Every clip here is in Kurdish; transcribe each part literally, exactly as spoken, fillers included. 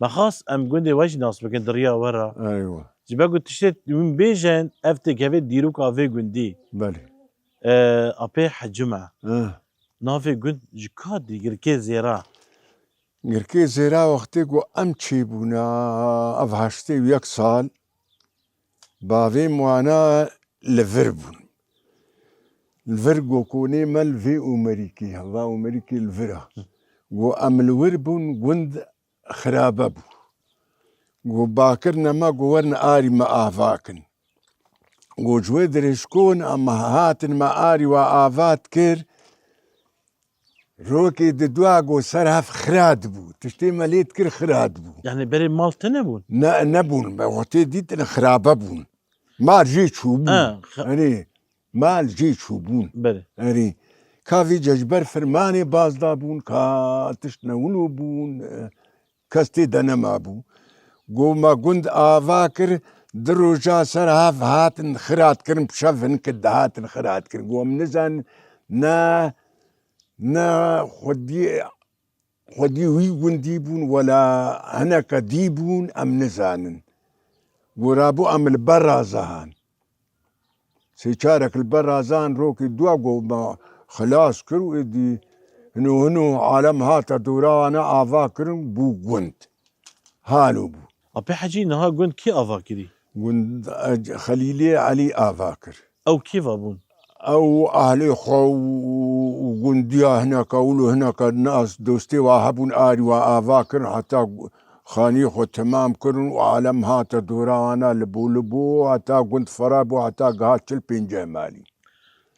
Me xas em gundê we jî nas bikin di riya we re. Eywa. Ji ber ku tiştê hûn bêjin, ev têkevê dîroka vê gundî. Belê. E, Apê Hecim e. Eh. Navê gund ji ka dî Girkê Zêra? Girkê Zêra wextê ku em çêbûne, ev heştê û yek sal, bavên wana li vir bûn. Li vir gokonê me li vê Omerîkê, heva Omerîkê li vir e. Go em li wir bûn, gund xirabe bû. Go bakirine me, go werin arî me ava kin. Go ji wê dirêjkon em hatin me arî wa ava dikir, rokê di dua go ser hev xira dibû. Tiştê me lê dikir xira dibû. Yani berê mal tune bûn? Ne, nebûn. Me wextê dîtin xirabe bûn. Mal jê çûbûn. Ha, xa- Erê, mal jê çûbûn. Belê. Erê. Ka vî ce ji ber firmanê baz dabûn, ka tişt newino bûn, e, kes tê de nemabû. Go me gund ava kir, di roja ser hev hatin xirat kirin, bi şev hinke dihatin xirat kirin. Go em nizanin, ne, ne xwediyê, xwediyê wî gundî bûn, wela hineke dî bûn, em nizanin. Go rabû em li ber razahan. Sê çarek li ber razan rokê dua go me xilas kir û êdî hino hino alem hate dora wana ava kirin bû gund. Halo bû. Apê Hecî, niha gund kî ava kirî? Gund, e, Xelîlê Elî ava kir. Ew kî va bûn? Ew ahlê xwe û, û, û gundiya hineka wilo hineka nas dostê wa hebûn arî wa ava kirin heta xanî xwe temam kirin û alem hate dora wana li bo li bo, heta gund fera bû, heta giha çil pênceh malî.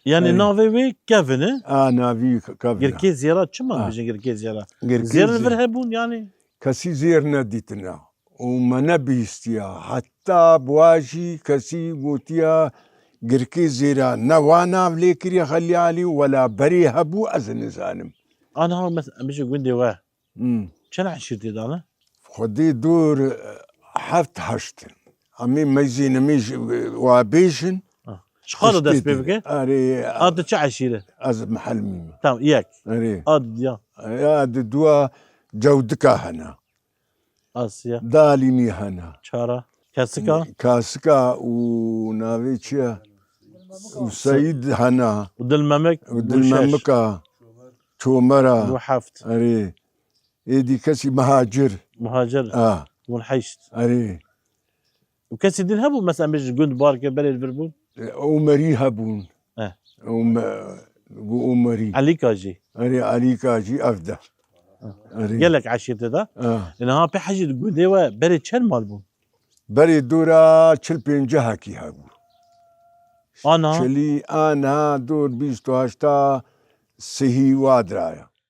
Yani Ey. navê wê Kevin e? A, navî Kevin e. Girkê Zêra, çima A. dibêjin Girkê Zêra? Girkê Zêr li Zê- vir hebûn yani? Kesî zêr nedîtina û me nebihîstiya. Heta bi wa jî kesî gotiya Girkê Zêra ne wa nav lê kiriye Xelî Elî, wela berê hebû ez nizanim. Aniha mes-, em bêjin gundê we. Hmm. Çend eşîrtê dane? Xwedê dor, e, heft heşt in. Em ê meyzên em ê ji, wa bêjin. Ha. Ji xwe de dest pê bike? Erê, A tu çi eşîre? Ez Mihelmî me. Tamam, yek. Erê. A didiya? Ya di dua Cewdika hene. Asiya. Dalînî hene. Çara. Kesika. Kasika û navê çi ye? Û Seyîd hene. Û Dilmemik. Û Dilmemik a. Çomera. Û heft. Erê. Êdî kesî Mihacir. Muhacir. A. Û heşt. Erê. Û kesî din hebû, mesela, em bêjin gund bar kir, berê li vir bûn? E, Omerî hebûn. Eh. Ome-, gu Omerî. Elîka jî. Erê, Elîka jî ev de. Eh. Erê. Gelek eşîrtê de. Eh. Niha pê Hecî di gundê we berê çend mal bûn? Berê dora çil pêncehekî hebû. Ana? Çilî, ana dor bîst û heşta sihî wa diraya.